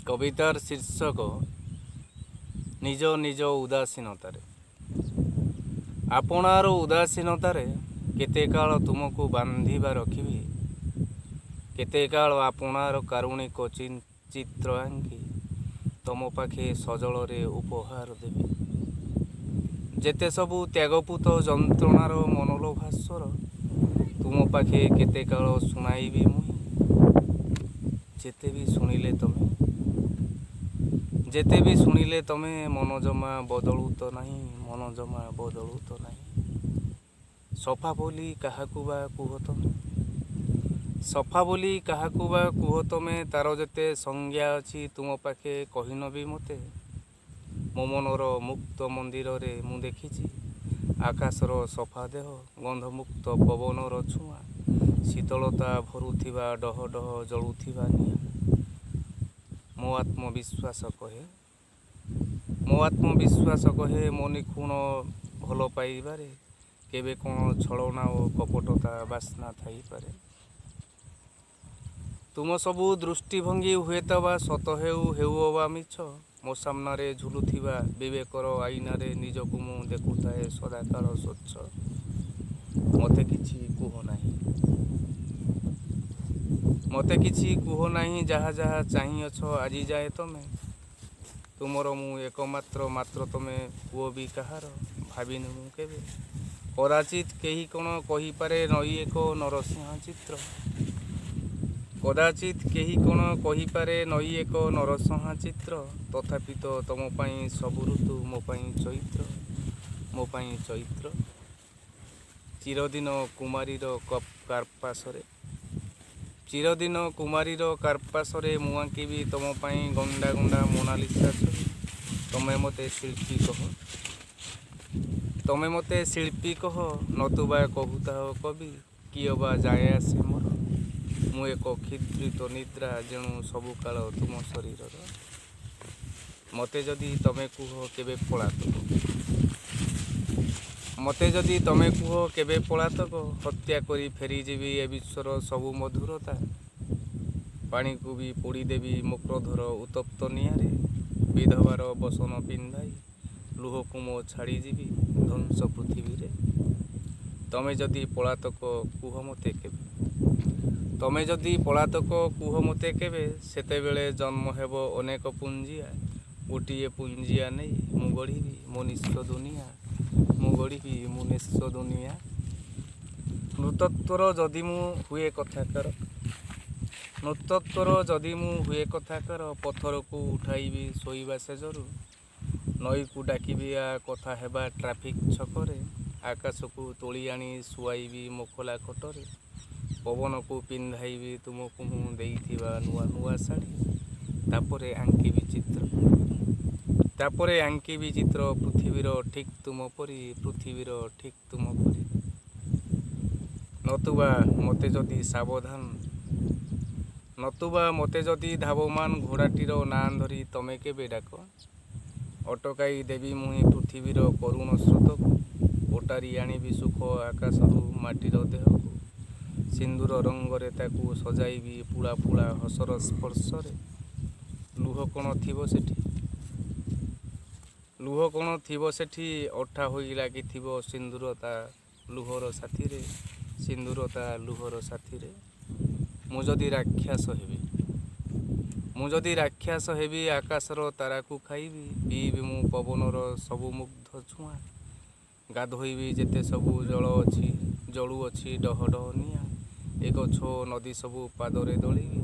କବିତାର ଶୀର୍ଷକ ନିଜ ନିଜ ଉଦାସୀନତାରେ। ଆପଣାର ଉଦାସୀନତାରେ କେତେ କାଳ ତୁମକୁ ବାନ୍ଧିବା ରଖିବି? କେତେ କାଳ ଆପଣାର କାରୁଣିକ ଚିତ୍ର ଆଙ୍କି ତମ ପାଖେ ସଜଳରେ ଉପହାର ଦେବି? ଯେତେ ସବୁ ତ୍ୟାଗପୂତ ଯନ୍ତ୍ରଣାର ମନୋଲୋଭା ସ୍ୱର ତୁମ ପାଖେ କେତେ କାଳ ଶୁଣାଇବି ମୁହିଁ? ଯେତେ ବି ଶୁଣିଲେ ତମେ, ଯେତେ ବି ଶୁଣିଲେ ତମେ, ମନ ଜମା ବଦଳୁ ତ ନାହିଁ, ମନ ଜମା ବଦଳୁ ତ ନାହିଁ। ସଫା ବୋଲି କାହାକୁ ବା କୁହ ତମେ? ସଫା ବୋଲି କାହାକୁ ବା କୁହ ତମେ? ତାର ଯେତେ ସଂଜ୍ଞା ଅଛି ତୁମ ପାଖେ, କହିନ ବି ମୋତେ। ମୋ ମନର ମୁକ୍ତ ମନ୍ଦିରରେ ମୁଁ ଦେଖିଛି ଆକାଶର ସଫା ଦେହ, ଗନ୍ଧମୁକ୍ତ ପବନର ଛୁଆଁ, ଶୀତଳତା ଭରୁଥିବା ଡହ ଡହ ଜଳୁଥିବା ନିଆଁ। ମୋ ଆତ୍ମବିଶ୍ୱାସ କହେ, ମୋ ଆତ୍ମବିଶ୍ୱାସ କହେ, ମୋ ନିଖୁଣ ଭଲ ପାଇବାରେ କେବେ କ'ଣ ଛଳନା ଓ କପଟତା ବାସ୍ନା ଥାଇପାରେ? ତୁମ ସବୁ ଦୃଷ୍ଟିଭଙ୍ଗୀ ହୁଏତ ବା ସତ ହେଉ, ହେଉ ଅବା ମିଛ, ମୋ ସାମ୍ନାରେ ଝୁଲୁଥିବା ବିବେକର ଆଇନାରେ ନିଜକୁ ମୁଁ ଦେଖୁଥାଏ ସଦାକାଳ ସ୍ୱଚ୍ଛ। ମୋତେ କିଛି କୁହ ନାହିଁ, ମୋତେ କିଛି କୁହ ନାହିଁ। ଯାହା ଯାହା ଚାହିଁଅଛ ଆଜି ଯାଏ ତମେ, ତୁମର ମୁଁ ଏକମାତ୍ର। ମାତ୍ର ତମେ ପୁଅ ବି କାହାର, ଭାବିନି ମୁଁ କେବେ। କଦାଚିତ୍ କେହି କ'ଣ କହିପାରେ ନଈ ଏକ ନରସିଂହ ଚିତ୍ର? କଦାଚିତ୍ କେହି କ'ଣ କହିପାରେ ନଈ ଏକ ନରସିଂହ ଚିତ୍ର? ତଥାପି ତ ତମ ପାଇଁ ସବୁ ଋତୁ ମୋ ପାଇଁ ଚୈତ୍ର, ମୋ ପାଇଁ ଚୈତ୍ର। ଚିରଦିନ କୁମାରୀର କାର୍ପାସରେ, ଚିରଦିନ କୁମାରୀର କାର୍ପାସରେ ମୁଁ ଆଙ୍କିବି ତମ ପାଇଁ ଗଣ୍ଡା ଗଣ୍ଡା ମୋନାଲିସା ଛବି। ତମେ ମୋତେ ଶିଳ୍ପୀ କହ, ତମେ ମୋତେ ଶିଳ୍ପୀ କହ, ନତୁବା କହୁଥାଅ କବି, କି ଅବା ଯାଏ ଆସେ ମୋର? ମୁଁ ଏକ କ୍ଷୁଧିତ ନିଦ୍ରା ଯେଣୁ ସବୁକାଳ ତୁମ ଶରୀରର। ମୋତେ ଯଦି ତମେ କୁହ କେବେ ପଳାତକ, ମୋତେ ଯଦି ତମେ କୁହ କେବେ ପଳାତକ, ହତ୍ୟା କରି ଫେରିଯିବି ଏ ବିଶ୍ୱର ସବୁ ମଧୁରତା। ପାଣିକୁ ବି ପୋଡ଼ିଦେବି ମୋ କ୍ରୋଧର ଉତ୍ତପ୍ତ ନିଆଁରେ। ବିଧବାର ବସନ ପିନ୍ଧାଇ ଲୁହକୁ ମୋ ଛାଡ଼ିଯିବି ଧ୍ୱଂସ ପୃଥିବୀରେ। ତମେ ଯଦି ପଳାତକ କୁହ ମୋତେ କେବେ, ତମେ ଯଦି ପଳାତକ କୁହ ମୋତେ କେବେ, ସେତେବେଳେ ଜନ୍ମ ହେବ ଅନେକ ପୁଞ୍ଜିଆ। ଗୋଟିଏ ପୁଞ୍ଜିଆ ନେଇ ମୁଁ ଗଢ଼ିବି ମୋ ନିଃସ୍ୱ ଦୁନିଆ, ମୁଁ ଗଢ଼ିବି ମୋ ନିଃସ୍ୱ ଦୁନିଆ। ନୃତତ୍ଵର ଯଦି ମୁଁ ହୁଏ କଥାକାର, ନୃତତ୍ଵର ଯଦି ମୁଁ ହୁଏ କଥାକାର, ପଥରକୁ ଉଠାଇବି ଶୋଇବା ଶେଯରୁ, ନଈକୁ ଡାକିବି ଆ କଥା ହେବା ଟ୍ରାଫିକ୍ ଛକରେ, ଆକାଶକୁ ତୋଳି ଆଣି ଶୁଆଇବି ମୋ ଖୋଲା ଖଟରେ, ପବନକୁ ପିନ୍ଧାଇବି ତୁମକୁ ମୁଁ ଦେଇଥିବା ନୂଆ ନୂଆ ଶାଢ଼ୀ। ତାପରେ ଆଙ୍କିବି ଚିତ୍ର, ତାପରେ ଆଙ୍କିବି ଚିତ୍ର ପୃଥିବୀର ଠିକ୍ ତୁମ ପରି, ପୃଥିବୀର ଠିକ୍ ତୁମ ପରି। ନତୁବା ମୋତେ ଯଦି ସାବଧାନ, ନତୁବା ମୋତେ ଯଦି ଧାବମାନ ଘୋଡ଼ାଟିର ନାଁ ଧରି ତମେ କେବେ ଡାକ, ଅଟକାଇ ଦେବି ମୁହିଁ ପୃଥିବୀର କରୁଣ ସ୍ରୋତକୁ, ଓଟାରି ଆଣିବି ସୁଖ ଆକାଶରୁ ମାଟିର ଦେହକୁ, ସିନ୍ଦୁର ରଙ୍ଗରେ ତାକୁ ସଜାଇବି ପୁଳା ପୁଳା ହସର ସ୍ପର୍ଶରେ। ଲୁହ କ'ଣ ଥିବ ସେଠି? ଲୁହ କ'ଣ ଥିବ ସେଠି? ଅଠା ହୋଇ ଲାଗିଥିବ ସିନ୍ଦୁର ତା ଲୁହର ସାଥିରେ, ସିନ୍ଦୁର ତା ଲୁହର ସାଥିରେ। ମୁଁ ଯଦି ରାକ୍ଷସ ହେବି, ମୁଁ ଯଦି ରାକ୍ଷସ ହେବି, ଆକାଶର ତାରାକୁ ଖାଇବି, ପିଇବି ମୁଁ ପବନର ସବୁ ମୁଗ୍ଧ ଛୁଆଁ, ଗାଧୋଇବି ଯେତେ ସବୁ ଜଳ ଅଛି, ଜଳୁଅଛି ଡହ ଡହ ନିଆଁ, ଏ ଗଛ ଓ ନଦୀ ସବୁ ପାଦରେ ଦଳିବି।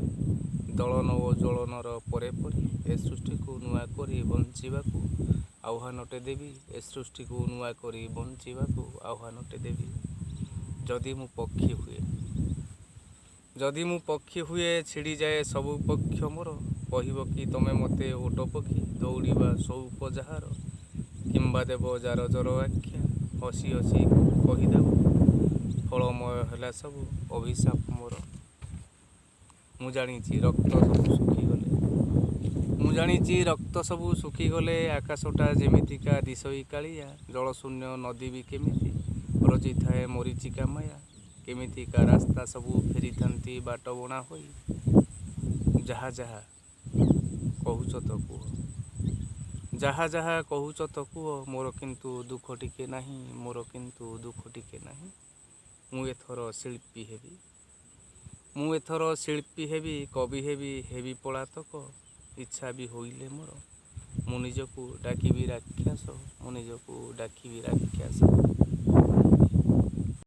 ଦଳନ ଓ ଜ୍ୱଳନର ପରେ ପରେ ଏ ସୃଷ୍ଟିକୁ ନୂଆ କରି ବଞ୍ଚିବାକୁ ଆହ୍ୱାନଟେ ଦେବି, ଏ ସୃଷ୍ଟିକୁ ନୂଆ କରି ବଞ୍ଚିବାକୁ ଆହ୍ୱାନଟେ ଦେବି। ଯଦି ମୁଁ ପକ୍ଷୀ ହୁଏ, ଯଦି ମୁଁ ପକ୍ଷୀ ହୁଏ, ଛିଡ଼ିଯାଏ ସବୁ ପକ୍ଷ ମୋର, କହିବ କି ତମେ ମୋତେ ଓଟ ପକ୍ଷୀ, ଦୌଡ଼ିବା ସଉକ ଯାହାର? କିମ୍ବା ଦେବ ଜାରଜର ଆଖ୍ୟା, ହସି ହସି କହିଦେବ ଫଳମୟ ହେଲା ସବୁ ଅଭିଶାପ ମୋର? ମୁଁ ଜାଣିଛି ରକ୍ତ ସବୁ ଶୁଖିଗଲେ, ମୁଁ ଜାଣିଛି ରକ୍ତ ସବୁ ଶୁଖିଗଲେ ଆକାଶଟା ଯେମିତିକା ଦିଶଇ କାଳିଆ, ଜଳଶୂନ୍ୟ ନଦୀ ବି କେମିତି ରଚିଥାଏ ମରୀଚିକା ମାୟା, କେମିତିକା ରାସ୍ତା ସବୁ ଫେରିଥାନ୍ତି ବାଟବଣା ହୋଇ, ଯାହା ଯାହା କହୁଛ ତ କୁହ, ଯାହା ଯାହା କହୁଛ ତ କୁହ, ମୋର କିନ୍ତୁ ଦୁଃଖ ଟିକେ ନାହିଁ, ମୋର କିନ୍ତୁ ଦୁଃଖ ଟିକେ ନାହିଁ। ମୁଁ ଏଥର ଶିଳ୍ପୀ ହେବି, ମୁଁ ଏଥର ଶିଳ୍ପୀ ହେବି, କବି ହେବି, ହେବି ପଳାତକ। ଇଚ୍ଛା ବି ହୋଇଲେ ମୋର, ମୁଁ ନିଜକୁ ଡାକିବି ରାକ୍ଷସ, ମୁଁ ନିଜକୁ ଡାକିବି ରାକ୍ଷସ।